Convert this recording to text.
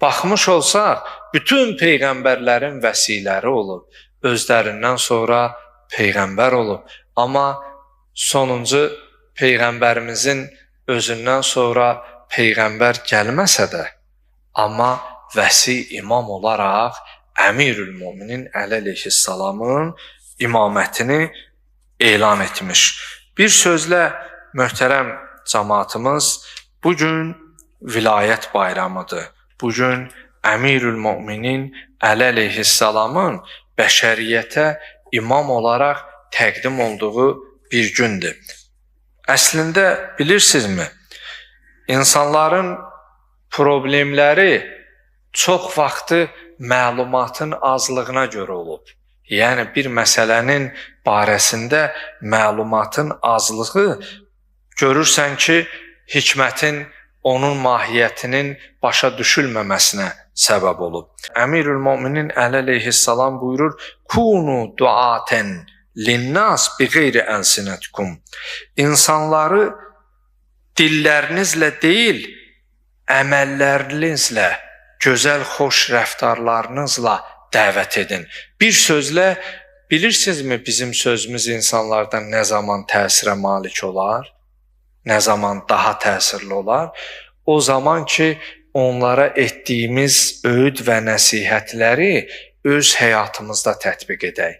Baxmış olsaq, bütün peyğəmbərlərin vəsiləri olub, özlərindən sonra peyğəmbər olub. Amma sonuncu peyğəmbərimizin özündən sonra peyğəmbər gəlməsə də, amma vəsi imam olaraq Əmirül Möminin Əli əleyhissalamın imamətini elan etmiş. Bir sözlə, möhtərəm cəmaatımız, bugün vilayət bayramıdır. Bugün Əmirül Möminin Əli əleyhissalamın bəşəriyyətə imam olaraq təqdim olduğu bir gündür. Əslində, bilirsinizmi, insanların problemləri çox vaxtı məlumatın azlığına görə olub. Yəni, bir məsələnin barəsində məlumatın azlığı görürsən ki, hikmətin, onun mahiyyətinin başa düşülməməsinə səbəb olub. Əmirül Möminin Əli əleyhissalam buyurur: "Kunu duaten linnas bi qeyri əlsinətkum." İnsanları dillərinizlə deyil, əməllərinizlə, gözəl, xoş rəftarlarınızla dəvət edin. Bir sözlə, bilirsinizmi bizim sözümüz insanlardan nə zaman təsirə malik olar? Nə zaman daha təsirli olar? O zaman ki, onlara etdiyimiz öyüd və nəsihətləri öz həyatımızda tətbiq edək.